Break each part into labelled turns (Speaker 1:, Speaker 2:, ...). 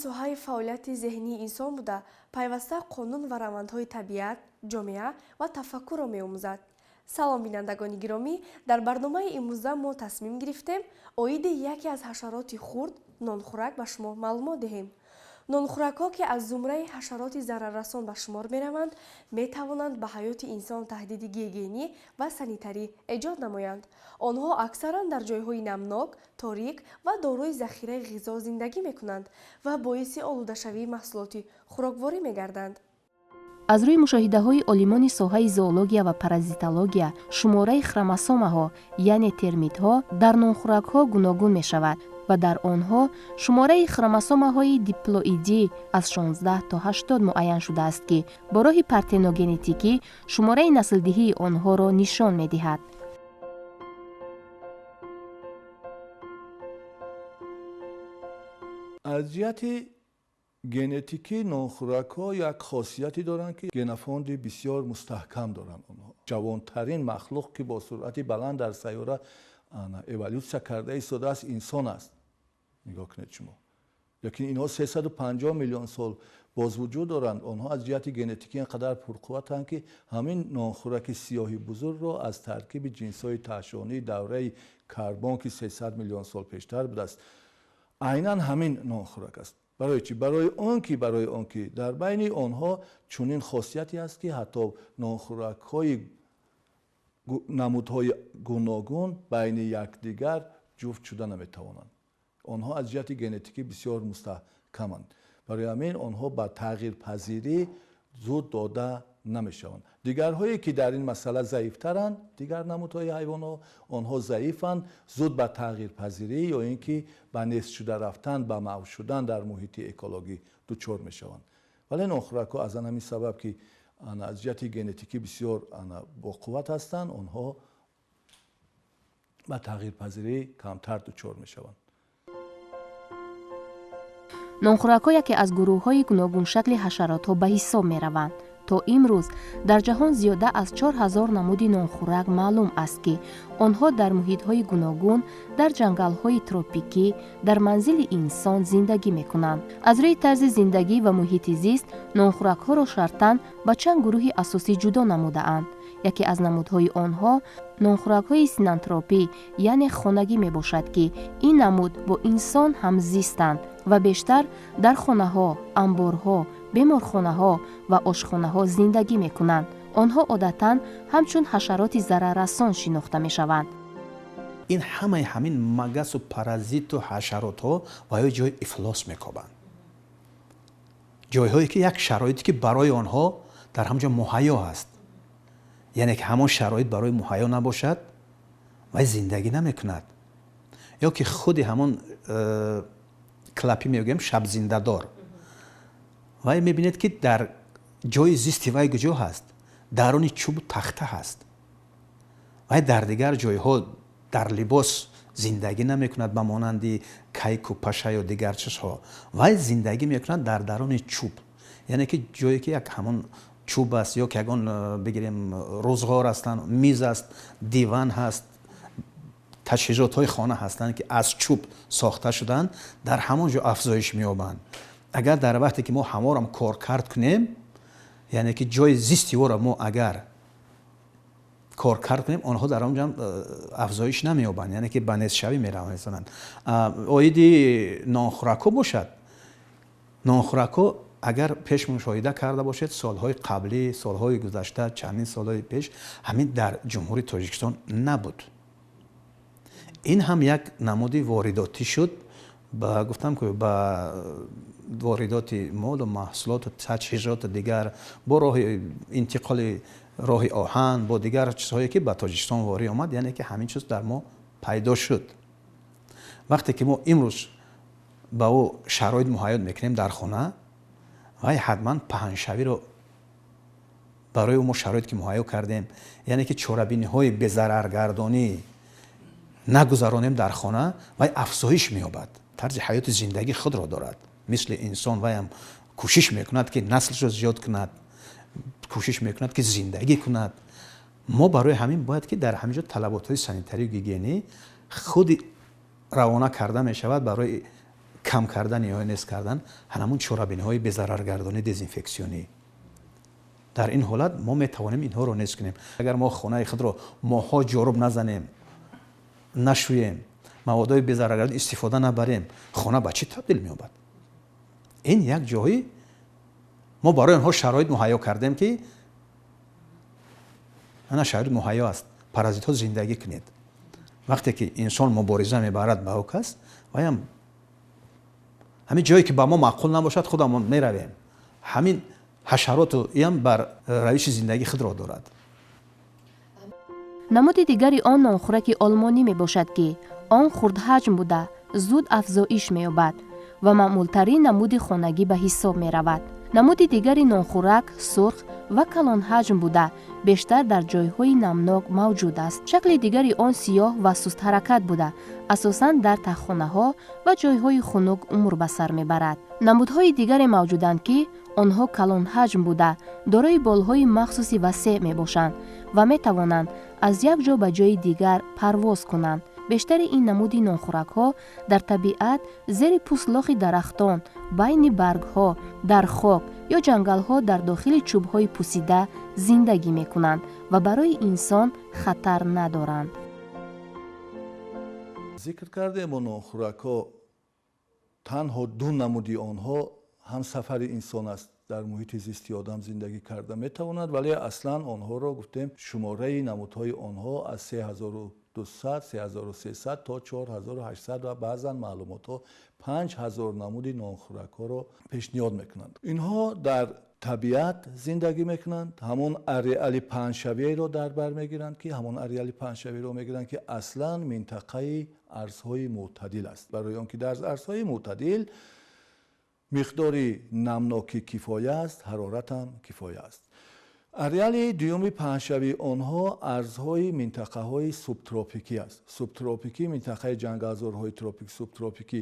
Speaker 1: соҳаи фаъолияти зеҳнии инсон буда, пайваста қонун ва равандҳои табиат, ҷомеа ва тафаккурро меомӯзад. Салом, бинандагони гиромӣ! Дар барномаи имрӯза мо тасмим гирифтем оиди яке аз ҳашароти хурд, нонхӯрак, ба шумо маълумот диҳем. Нонхӯракҳо, ки аз зумраи ҳашароти зараррасон ба шумор мераванд, метавонанд ба ҳаёти инсон таҳдиди гигиенӣ ва санитарӣ эҷод намоянд. Онҳо аксаран дар ҷойҳои намнок, торик ва дорои захираи ғизо зиндагӣ мекунанд ва боиси олудашавии маҳсулоти хӯрокворӣ мегарданд.
Speaker 2: Аз рӯи мушоҳидаҳои олимони соҳаи зоология ва паразитология, шумораи хромосомаҳо, яъне термитҳо, дар нонхӯракҳо гуногун мешавад ва дар онҳо шумораи хромосомаҳои диплоидӣ аз 16 то 80 муайян шудааст, ки бо роҳи партеногенетикӣ шумораи наслдиҳии онҳоро нишон медиҳад.
Speaker 3: Аз ҷиҳати генетикӣ нонхӯракҳо як хосияте доранд, ки генофонди бисёр мустаҳкам доранд. Онҳо ҷавонтарин махлуқ, ки бо суръати баланд дар сайёра эволютсия карда истодааст, инсон аст. Нигоҳ кунед шумо. Лекин инҳо 350 миллион сол боз вуҷуд доранд. Онҳо аз ҷиҳати генетикӣ ин қадар пурқувватанд, ки ҳамин нонхӯраки сиёҳи бузургро аз таркиби ҷинсҳои таҳшонии давраи карбон, ки 300 миллион сол пештар будааст, айнан ҳамин нонхӯрак аст. Барои чӣ? Барои он ки дар байни онҳо чунин хосияте аст, ки ҳатто нонхӯракҳои намудҳои гуногун байни якдигар ҷуфт шуда наметавонанд. Онҳо аз ҷиҳати генетикӣ бисёр мустаҳкаманд. Барои ҳамин онҳо ба тағйирпазирӣ зуд дода намешаванд. Дигарҳое, ки дар ин масъала заифтаранд, дигар намудҳои ҳайвонҳо, онҳо заифанд, зуд ба тағйирпазирӣ ё ин ки ба нест шуда рафтан, ба маҳв шудан дар муҳити экологӣ дучор мешаванд. Вале нонхӯракҳо аз ҳамин сабаб, ки аз ҷиҳати генетикӣ бисёр боқувват ҳастанд, онҳо ба тағйирпазирӣ камтар дучор мешаванд.
Speaker 2: Нонхӯракҳо яке аз гурӯҳҳои гуногуншакли ҳашаротҳо ба ҳисоб мераванд. То имрӯз дар ҷаҳон зиёда аз 4000 намуди нонхӯрак маълум аст, ки онҳо дар муҳитҳои гуногун, дар ҷангалҳои тропикӣ, дар манзили инсон зиндагӣ мекунанд. Аз рӯи тарзи зиндагӣ ва муҳити зист нонхӯракҳоро шартан ба чанд гурӯҳи асосӣ ҷудо намудаанд. Яке аз намудҳои онҳо нонхӯракҳои синантропӣ, яъне хонагӣ мебошад, ки ин намуд бо инсон ҳамзистанд ва бештар дар хонаҳо, амборҳо, беморхонаҳо ва ошхонаҳо зиндагӣ мекунанд. Онҳо одатан ҳамчун ҳашароти зараррасон шинохта мешаванд.
Speaker 4: Ин ҳамаи ҳамин магасу паразиту ҳашаротҳо ва ё ҷои ифлос мекобанд, ҷойҳое ки як шароите, ки барои онҳо дар ҳамон ҷо муҳайё аст. Яъне ки ҳамон шароит барои муҳайё набошад, вай зиндагӣ намекунад. Ё ки худи ҳамон клопи мегӯем, шабзиндадор, вай мебинед, ки дар ҷои зисти вай куҷо ҳаст? Даруни чӯбу тахта ҳаст. Вай дар дигар ҷойҳо дар либос зиндагӣ намекунад, ба монанди кайку, паша ё дигар чизҳо. Вай зиндагӣ мекунад дар даруни чӯб, яъне ки ҷое ки як ҳамон чӯб аст ё ки ягон бигирем, рӯзғор ҳастанд, миз аст, диван ҳаст, таҷҳизотҳои хона ҳастанд, ки аз чӯб сохта шуданд, дар ҳамон ҷо афзоиш меёбанд. Агар дар вақте ки мо ҳамонам коркард кунем, яъне ки ҷои зисти ӯро мо агар коркард кунем, онҳо дар он ҷо афзоиш намеёбанд, яъне ки ба нестшавӣ мерасонанд. Оиди нонхӯракҳо бошад, нонхӯракҳо, агар пеш мушоҳида карда бошед, солҳои қаблӣ, солҳои гузашта, чандин солҳои пеш ҳамин дар Ҷумҳурии Тоҷикистон набуд. Ин ҳам як намуди воридотӣ шуд. Ба гуфтам, ки ба воридоти молу маҳсулоту таҷҳизоту дигар бо роҳи интиқоли роҳи оҳан, бо дигар чизҳое, ки ба Тоҷикистон ворид омад, яъне ки ҳамин чиз дар мо пайдо шуд. Вақте ки мо имрӯз ба ӯ шароит муҳайё мекунем дар хона, вай ҳатман паҳншавиро, барои ӯ мо шароит ки муҳайё кардем, яъне ки чорабиниҳои безараргардонӣ нагузаронем дар хона, вай афзоиш меёбад, тарзи ҳаёти зиндагии худро дорад. Мисли инсон вайам кӯшиш мекунад, ки наслшро зиёд кунад, кӯшиш мекунад, ки зиндагӣ кунад. Мо барои ҳамин бояд, ки дар ҳамин ҷо талаботҳои санитарию гигиенӣ худи равона карда мешавад барои Кам кардан ё нест кардан ҳамон чорабиниҳои безараргардонӣ, дезинфексионӣ. Дар ин ҳолат мо метавонем инҳоро нест кунем. Агар мо хонаи худро моҳҳо ҷоруб назанем, нашӯем, маводҳои безараргардонӣ истифода набарем, хона ба чӣ табдил меёбад? Ин як ҷои мо барои онҳо шароит муҳайё кардем, ки ана шароит муҳайё аст, паразитҳо зиндагӣ кунед. Вақте ки инсон мубориза мебарад ба ӯ кас, ваям ҳамин ҷое ки ба мо маъқул набошад, худамон меравем. Ҳамин ҳашароту иам бар равиши зиндагии худро дорад.
Speaker 2: Намуди дигари он нонхӯраки олмонӣ мебошад, ки он хурдҳаҷм буда, зуд афзоиш меёбад ва маъмултарин намуди хонагӣ ба ҳисоб меравад. Намуди дигари нонхӯрак сурх ва калонҳаҷм буда, бештар дар ҷойҳои намнок мавҷуд аст. Шакли дигари он сиёҳ ва сустҳаракат буда, асосан дар таххонаҳо ва ҷойҳои хунук умр ба сар мебарад. Намудҳои дигаре мавҷуданд, ки онҳо калонҳаҷм буда, дорои болҳои махсуси васеъ мебошанд ва метавонанд аз як ҷо ба ҷои дигар парвоз кунанд. Бештари ин намуди нонхӯракҳо дар табиат зери пӯстлохи дарахтон, байни баргҳо, дар хок ё ҷангалҳо дар дохили чӯбҳои пусида зиндагӣ мекунанд ва барои инсон хатар надоранд.
Speaker 3: Зикр кардем, нонхӯракҳо танҳо ду намуди онҳо ҳамсафари инсон аст, дар муҳити зисти одам зиндагӣ карда метавонад, вале аслан онҳоро гуфтем шумораи намудҳои онҳо аз 3200, 3300 то 4800 ва баъзан маълумотҳо 5000 намуди нонхӯракҳоро пешниҳод мекунанд. Инҳо дар табиат зиндагӣ мекунанд, ҳамон ареали паҳншавиро дар бар мегиранд, ки ҳамон ареали паҳншавиро мегиранд, ки аслан минтақаи арзҳои мӯътадил аст. Барои он ки дар арзҳои мӯътадил миқдори намнокӣ кифоя аст, ҳарорат ҳам кифоя аст. Ареали дуюми паҳншавии онҳо арзҳои минтақаҳои субтропикӣ аст. Субтропикӣ минтақаи ҷангалзорҳои тропик субтропикӣ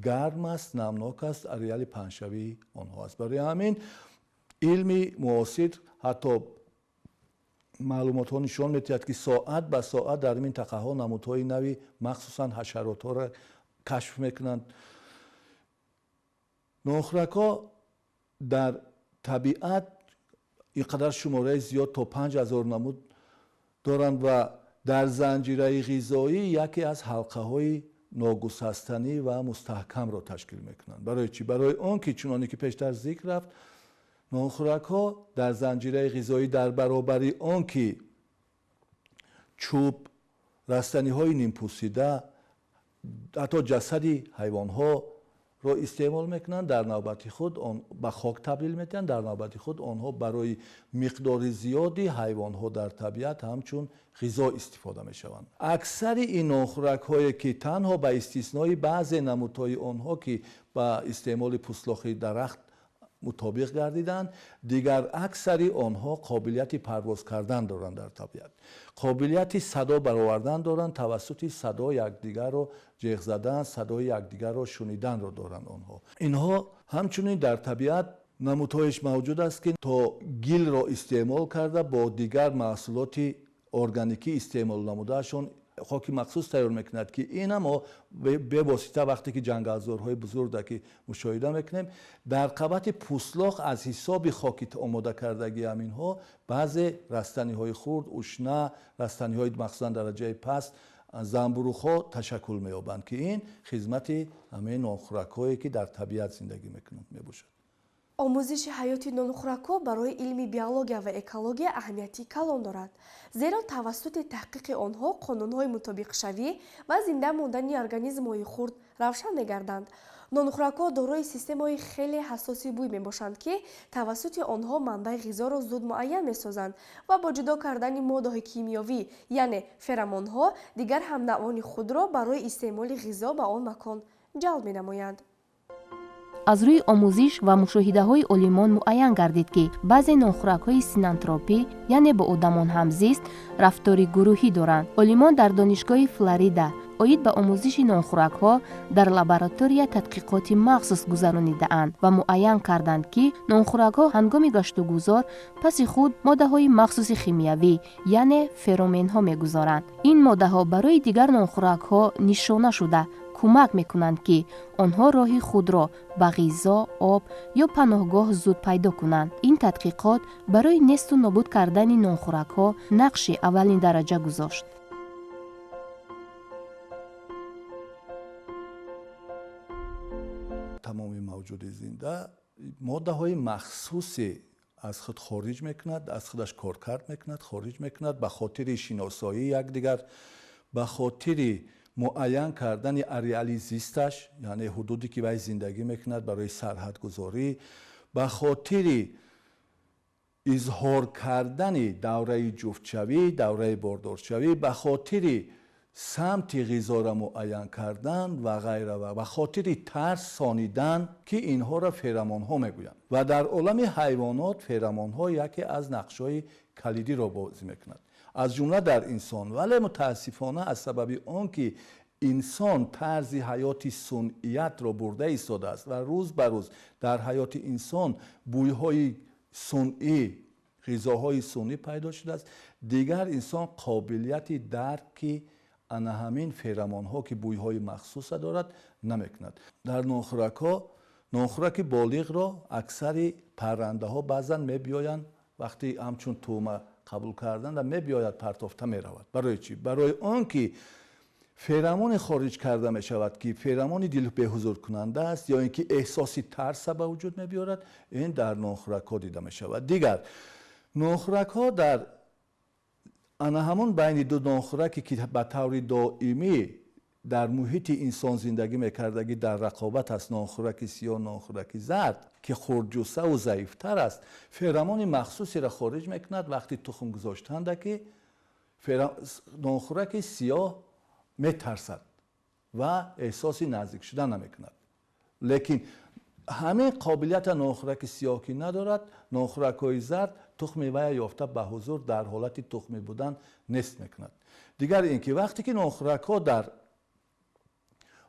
Speaker 3: гарм аст, намнок аст, ареали паҳншавии онҳо аст. Барои ҳамин илми муосир ҳатто маълумотҳо нишон медиҳад, ки соат ба соат дар минтақаҳо намудҳои нави махсусан ҳашаротҳоро кашф мекунанд. Нонхӯракҳо дар табиат ин қадар шумораи зиёд то 5000 намуд доранд ва дар занҷираи ғизоӣ яке аз ҳалқаҳои ногусастанӣ ва мустаҳкамро ташкил мекунанд. Барои чӣ? Барои он ки чуноне ки пештар зикр рафт, нонхӯракҳо дар занҷираи ғизоӣ дар баробари он ки чӯб, растаниҳои нимпӯсида, ҳатто ҷасади ҳайвонҳо ро истеъмол мекунанд, дар навбати худ он ба хок табдил медиҳанд, дар навбати худ онҳо барои миқдори зиёди ҳайвонҳо дар табиат ҳамчун ғизо истифода мешаванд. Аксари ин нонхӯракҳое ки танҳо ба истиснои баъзе намудҳои онҳо ки ба истеъмоли пӯстлохи дарахт мутобиқ гардиданд, дигар аксари онҳо қобилияти парвоз кардан доранд дар табиат, қобилияти садо баровардан доранд, тавассути садо якдигарро ҷеғ задан, садои якдигарро шуниданро доранд онҳо. Инҳо ҳамчунин дар табиат намудҳояш мавҷуд аст, ки то гилро истеъмол карда бо дигар маҳсулоти органикӣ истеъмол намудаашон хоки махсус тайёр мекунад, ки ин мо бевосита вақте ки ҷангалзорҳои бузурга ки мушоҳида мекунем, дар қабати пӯстлох аз ҳисоби хоки омода кардагии ҳаминҳо баъзе растаниҳои хурд, ушна, растаниҳои махсусан дараҷаи паст, занбурухҳо ташаккул меёбанд, ки ин хизмати ҳамаи нонхӯракҳое ки дар табиат зиндагӣ мекунанд мебошад.
Speaker 1: Омӯзиши ҳаёти нонхӯракҳо барои илми биология ва экология аҳамияти калон дорад, зеро тавассути таҳқиқи онҳо қонунҳои мутобиқшавӣ ва зинда мондани организмҳои хурд равшан мегарданд. Нонхӯракҳо дорои системаҳои хеле ҳассоси бӯй мебошанд, ки тавассути онҳо манбаи ғизоро зуд муайян месозанд ва бо ҷудо кардани моддаҳои кимиёвӣ, яъне феромонҳо, дигар ҳамнавъони худро барои истеъмоли ғизо ба он макон ҷалб менамоянд.
Speaker 2: Аз рӯи омӯзиш ва мушоҳидаҳои олимон муайян гардид, ки баъзе нонхӯракҳои синантропӣ, яъне бо одамон ҳамзист, рафтори гурӯҳӣ доранд. Олимон дар донишгоҳи Флорида оид ба омӯзиши нонхӯракҳо дар лаборатория тадқиқоти махсус гузаронидаанд ва муайян карданд, ки нонхӯракҳо ҳангоми гаштугузор паси худ моддаҳои махсуси химиявӣ, яъне фероменҳо мегузоранд. Ин моддаҳо барои дигар нонхӯракҳо нишона шуда Кӯмак мекунанд, ки онҳо роҳи худро ба ғизо, об ё паноҳгоҳ зуд пайдо кунанд. Ин тадқиқот барои несту нобуд кардани нонхӯракҳо нақши аввалин дараҷа гузошт.
Speaker 3: Тамоми мавҷуди зинда моддаҳои махсусе аз худ хориҷ мекунад, аз худаш коркард мекунад, хориҷ мекунад ба хотири шиносоии якдигар, ба хотири муайян кардани ареали зисташ, яъне ҳудуде ки вай зиндагӣ мекунад барои сарҳадгузорӣ, ба хотири изҳор кардани давраи ҷуфтшавӣ, давраи бордоршавӣ, ба хотири самти ғизоро муайян кардан ва ғайра ва ба хотири тарсонидан, ки инҳоро феромонҳо мегӯянд. Ва дар олами ҳайвонот феромонҳо яке аз нақшҳои калидиро бозӣ мекунад, аз ҷумла дар инсон. Вале мутаассифона аз сабаби он ки инсон тарзи ҳаёти сунъиятро бурда истодааст ва рӯз ба рӯз дар ҳаёти инсон бӯйҳои сунъӣ, ғизоҳои сунъӣ пайдо шудааст, дигар инсон қобилияти дарки ана ҳамин феромонҳо, ки бӯйҳои махсуса дорад, намекунад. Дар нонхӯракҳо нонхӯраки болиғро аксари паррандаҳо баъзан мебиёянд, вақти ҳамчун тӯъма қабул кардан ва мебиёяд партофта меравад. Барои чӣ? Барои он ки феромоне хориҷ карда мешавад, ки феромони дилбеҳузуркунанда аст ё ин ки эҳсоси тарса ба вуҷуд мебиёрад, ин дар нонхӯракҳо дида мешавад. Дигар нонхӯракҳо дар ана ҳамон байни ду нонхӯраке ки ба таври доимӣ дар муҳити инсон зиндагӣ мекардагӣ дар рақобат аст, нонхӯраки сиёҳ, нонхӯраки зард, ки хурдҷуссаву заифтар аст, феромони махсусеро хориҷ мекунад вақти тухм гузоштанда, ки нонхӯраки сиёҳ метарсад ва эҳсоси наздик шудан намекунад. Лекин ҳамин қобилията нонхӯраки сиёҳ ки надорад, нонхӯракҳои зард тухми вая ёфта ба ҳузур дар ҳолати тухмӣ будан нест мекунад. Дигар ин ки вақте ки нонхӯракҳо дар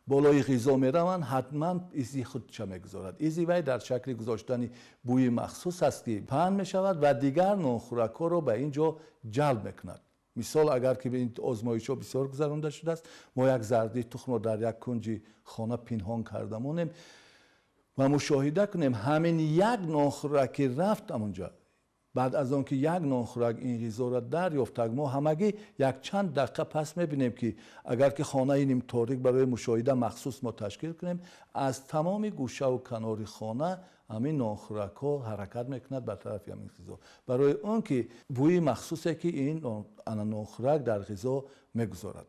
Speaker 3: болои ғизо мераванд, ҳатман изи худша мегузорад. Изи вай дар шакли гузоштани бӯи махсус аст, ки паҳн мешавад ва дигар нонхӯракҳоро ба ин ҷо ҷалб мекунад. Мисол, агар ки ин озмоишҳо бисёр гузаронда шудааст, мо як зарди тухмро дар як кунҷи хона пинҳон карда монем ва мушоҳида кунем, ҳамин як нонхӯрак ки рафт амонҷа, баъд аз он ки як нонхӯрак ин ғизоро дарёфт, мо ҳамагӣ якчанд дақиқа пас мебинем, ки агар ки хонаи нимторик барои мушоҳида махсус мо ташкил кунем, аз тамоми гӯшаву канори хона ҳамин нонхӯракҳо ҳаракат мекунад ба тарафи ҳамин ғизо, барои он ки бӯи махсусе ки ин ана нонхӯрак дар ғизо мегузорад.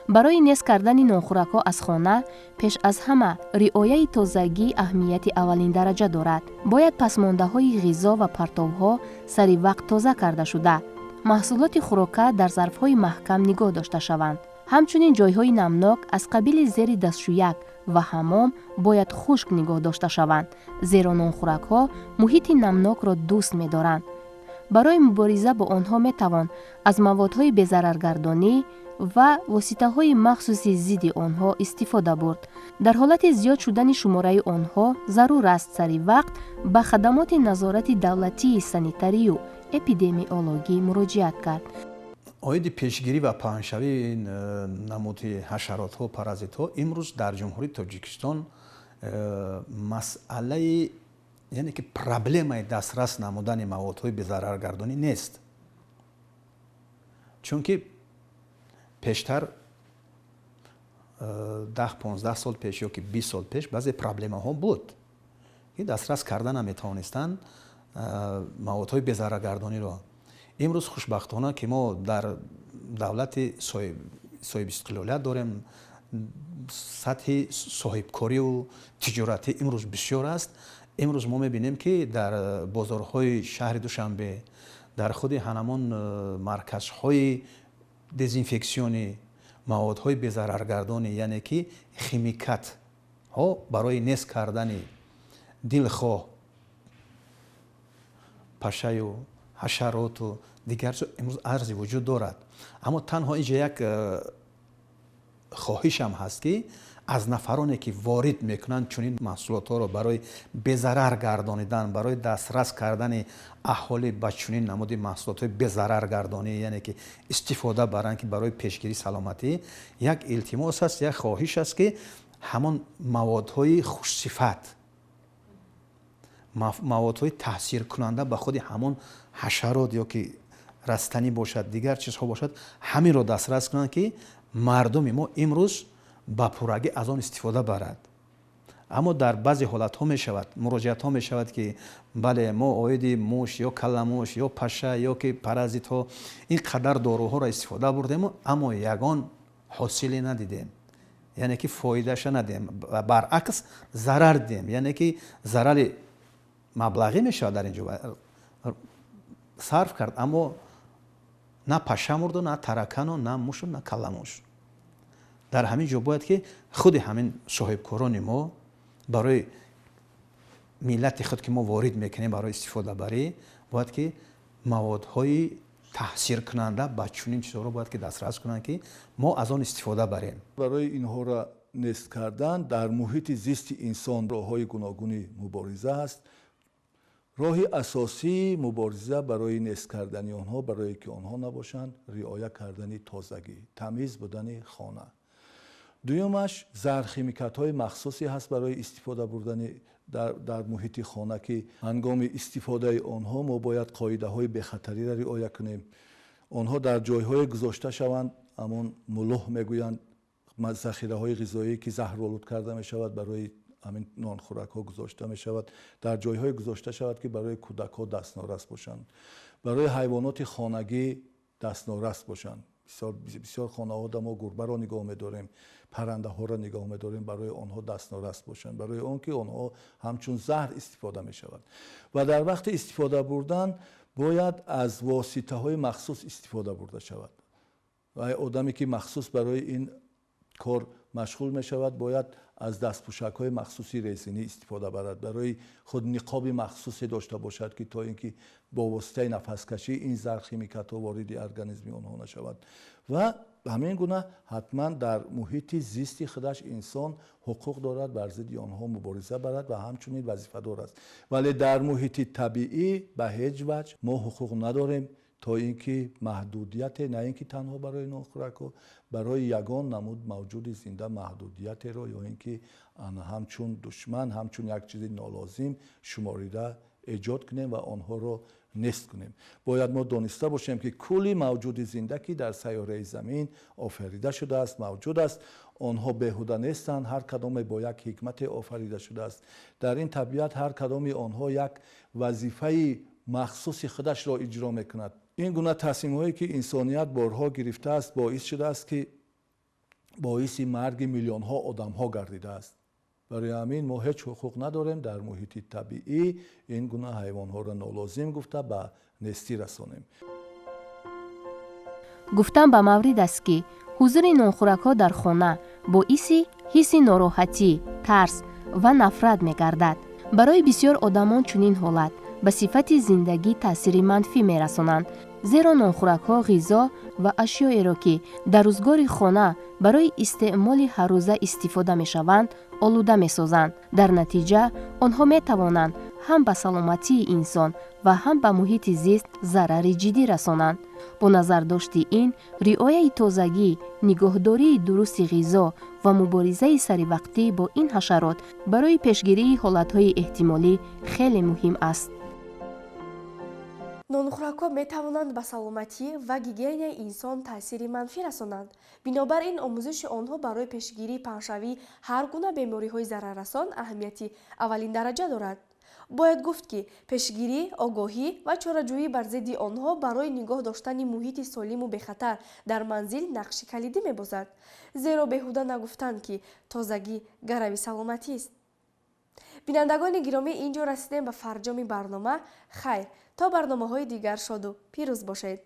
Speaker 2: Барои нест кардани нонхӯракҳо аз хона, пеш аз ҳама риояи тозагӣ аҳамияти аввалин дараҷа дорад. Бояд пасмондаҳои ғизо ва партовҳо сари вақт тоза карда шуда, маҳсулоти хӯрока дар зарфҳои маҳкам нигоҳ дошта шаванд. Ҳамчунин ҷойҳои намнок аз қабили зери дастшӯяк ва ҳамом бояд хушк нигоҳ дошта шаванд, зеро нонхӯракҳо муҳити намнокро дӯст медоранд. Барои мубориза бо онҳо метавон аз маводҳои безараргардонӣ ва воситаҳои махсуси зидди онҳо истифода бурд. Дар ҳолати зиёд шудани шумораи онҳо зарур аст сари вақт ба хадамоти назорати давлатии санитарию эпидемиологӣ муроҷиат кард.
Speaker 4: Оиди пешгирӣ ва паҳншавии ин намуди ҳашаротҳо, паразитҳо имрӯз дар Ҷумҳурии Тоҷикистон масъалаи, яъне ки проблемаи дастрас намудани маводҳои безараргардонӣ нест. Чунки пештар 10-15 сол пеш ё ки 20 сол пеш баъзе проблемаҳо буд, ки дастрас карда наметавонистанд маводҳои безараргардониро. Имрӯз хушбахтона ки мо дар давлати соҳибистиқлолият дорем, сатҳи соҳибкориву тиҷоратӣ имрӯз бисёр аст. Имрӯз мо мебинем, ки дар бозорҳои шаҳри Душанбе, дар худи ҳанамон марказҳои дезинфексионӣ маводҳои безараргардонӣ, яъне ки химикатҳо барои нест кардани дилхоҳ пашаю ҳашароту дигар чиз имрӯз арзи вуҷуд дорад. Аммо танҳо инҷа як Хоҳишам ҳаст, ки аз нафароне, ки ворид мекунанд чунин маҳсулотҳоро барои безарар гардонидан, барои дастрас кардани аҳолӣ ба чунин намуди маҳсулотҳои безарар гардонӣ, яъне ки истифода баранд, ки барои пешгирии саломатӣ, як илтимос аст, як хоҳиш аст, ки ҳамон маводҳои хушсифат, маводҳои таъсиркунанда ба худи ҳамон ҳашарот ё ки растанӣ бошад, дигар чизҳо бошад, ҳаминро дастрас кунанд, ки мардуми мо имрӯз ба пуррагӣ аз он истифода барад. Аммо дар баъзе ҳолатҳо мешавад, муроҷиатҳо мешавад, ки бале, мо оиди муш ё каламуш ё паша ё ки паразитҳо ин қадар доруҳоро истифода бурдему, аммо ягон ҳосиле надидем, яъне ки фоидаша надидем, баръакс зарар дидем, яъне ки зарари маблағӣ мешавад дар ин ҷо сарф кард, аммо на паша мурду, на таракану, на мушу, на каламуш. Дар ҳамин ҷо бояд ки худи ҳамин соҳибкорони мо барои миллати худ, ки мо ворид мекунем барои истифодабарӣ, бояд ки маводҳои таъсиркунанда ба чунин чизҳоро бояд ки дастрас кунанд, ки мо аз он истифода барем.
Speaker 3: Барои инҳоро нест кардан дар муҳити зисти инсон роҳҳои гуногуни мубориза ҳаст. Роҳи асосии мубориза барои нест кардани онҳо, барое ки онҳо набошанд, риоя кардани тозагӣ, тамиз будани хона. Дуюмаш, зархимикатҳои махсусе ҳаст барои истифода бурдани дар муҳити хона, ки ҳангоми истифодаи онҳо мо бояд қоидаҳои бехатариро риоя кунем. Онҳо дар ҷойҳое гузошта шаванд, ҳамон мулӯҳ мегӯянд, захираҳои ғизоӣ, ки заҳролуд карда мешавад, барои ҳамин нонхӯракҳо гузошта мешавад, дар ҷойҳое гузошта шавад, ки барои кӯдакҳо дастнорас бошанд, барои ҳайвоноти хонагӣ дастнорас бошанд. Бисёр хонаҳода мо гурбаро нигоҳ медорем, паррандаҳоро нигоҳ медорем, барои онҳо дастнорас бошанд, барои он ки онҳо ҳамчун заҳр истифода мешавад. Ва дар вақти истифода бурдан бояд аз воситаҳои махсус истифода бурда шавад. Ва одаме, ки махсус барои ин кор машғул мешавад, бояд аз дастпӯшакҳои махсуси резинӣ истифода барад, барои худ ниқоби махсусе дошта бошад, ки то ин ки бо воситаи нафаскашӣ ин зархимикатҳо вориди организми онҳо нашавад. Ва ҳамин гуна ҳатман дар муҳити зисти худаш инсон ҳуқуқ дорад бар зидди онҳо мубориза барад ва ҳамчунин вазифадор аст. Вале дар муҳити табиӣ ба ҳеҷ ваҷҳ мо ҳуқуқ надорем то ин ки маҳдудияте, на ин ки танҳо барои нонхӯракҳо, барои ягон намуд мавҷуди зинда маҳдудиятеро ё ин ки ҳамчун душман, ҳамчун як чизи нолозим шуморида эҷод кунем ва онҳоро нест кунем. Бояд мо дониста бошем, ки кулли мавҷуди зинда, ки дар сайёраи замин офарида шудааст, мавҷуд аст, онҳо беҳуда нестанд, ҳар кадоме бо як ҳикмате офарида шудааст. Дар ин табиат ҳар кадоми онҳо як вазифаи махсуси худашро иҷро мекунад. Ин гуна тасмимҳое, ки инсоният борҳо гирифтааст, боис шудааст, ки боиси марги миллионҳо одамҳо гардидааст. Барои ҳамин мо ҳеҷ ҳуқуқ надорем дар муҳити табиӣ ин гуна ҳайвонҳоро нолозим гуфта ба нестӣ расонем.
Speaker 2: Гуфтан ба маврид аст, ки ҳузури нонхӯракҳо дар хона боиси ҳисси нороҳатӣ, тарс ва нафрат мегардад. Барои бисёр одамон чунин ҳолат ба сифати зиндагӣ таъсири манфӣ мерасонанд, зеро нонхӯракҳо ғизо ва ашёеро, ки дар рӯзгори хона барои истеъмоли ҳаррӯза истифода мешаванд, олуда месозанд. Дар натиҷа онҳо метавонанд ҳам ба саломатии инсон ва ҳам ба муҳити зист зарари ҷиддӣ расонанд. Бо назардошти ин, риояи тозагӣ, нигоҳдории дурусти ғизо ва муборизаи саривақтӣ бо ин ҳашарот барои пешгирии ҳолатҳои эҳтимолӣ хеле муҳим аст.
Speaker 1: Нонхӯракҳо метавонанд ба саломатӣ ва гигиенаи инсон таъсири манфӣ расонанд. Бинобар ин, омӯзиши онҳо барои пешгирии паҳншавии ҳар гуна бемориҳои зараррасон аҳамияти аввалиндараҷа дорад. Бояд гуфт, ки пешгирӣ, огоҳӣ ва чораҷӯӣ бар зидди онҳо барои нигоҳ доштани муҳити солиму бехатар дар манзил нақши калидӣ мебозад. Зеро беҳуда нагуфтанд, ки тозагӣ гарави саломатист. Бинандагони гиромӣ, ин ҷо расидем ба фарҷоми барнома. Хайр, то барномаҳои дигар шоду пирӯз бошед.